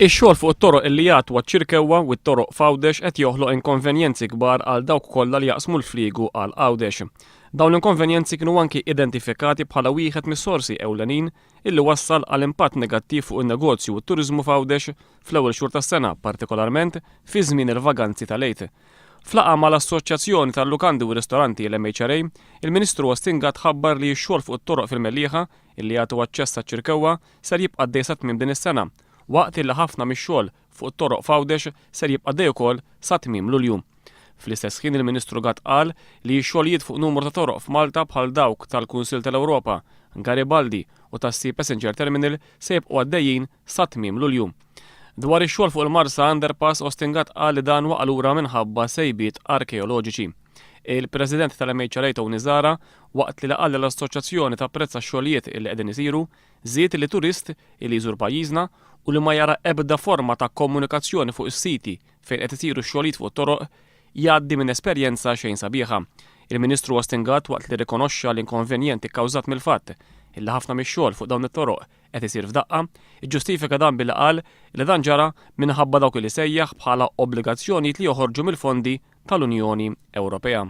Ix-xogħol fuq it-toroq illi jagħtu għaċ-Ċirkewwa u t-toroq f'Għawdex qed joħloq inkonvenjenzi kbar għal dawk kollha li jaqsmu l-fliegu għal Għawdex. Dawn l-inkonvenjenzi kienu anki identifikati bħala wieħed mis-sorsi ewlenin illi wassal għal impatt negattiv fuq in-negozju u t-turiżmu f'Għawdex fl-ewwel xhur tas-sena, partikolarment fi żmien il-vaganzi tal-Għid. F'laqgħa mal-Assoċjazzjoni tal-Lukandi u r-Ristoranti, l-MHRA, il-Ministru Austin Gatt ħabbar li x-xogħol fuq it-toroq fil-Mellieħa illi jagħtu aċċess għaċ-Ċirkewwa ser jibqa' għaddej sa tmiem din is-sena, waqt illi ħafna mix-xogħol fuq it-toroq f'Għawdex ser jibqa' għaddej ukoll sa tmiem Lulju. Fl-istess ħin il-Ministru Gatt qal li x-xogħlijiet fuq numru ta' toroq f'Malta bħal dawk tal-Kunsill tal-Ewropa, Garibaldi u tas-Sea Passenger Terminal se jibqgħu għaddejjin sa tmiem Lulju. Dwar ix-xogħol fuq il-Marsa Underpass, Austin Gatt qal li dan waqa' lura minħabba sejbiet arkeoloġiċi. Il-President tal-MHRA Tony Zahra, waqt li qal li l-assoċjazzjoni tapprezza x-xogħlijiet li qegħdin isiru, Żied li turist li jżur pajjiżna u li ma jara ebda forma ta' komunikazzjoni fuq is-siti fejn qed isiru x-xogħlijiet fuq it-toroq, jgħaddi minn esperjenza xejn sabiħa. Il-Ministru Austin Gatt waqt li rrikonoxxa l-inkonvenjent ikkawżat mill-fatt li ħafna mix-xogħol fuq dawn it-toroq qed isir f'daqqa, iġġustifika dan billi qal li dan ġara minħabba dawk li sejjaħ bħala obbligazzjonijiet li joħorġu mill-fondi tal-Unjoni Ewropea.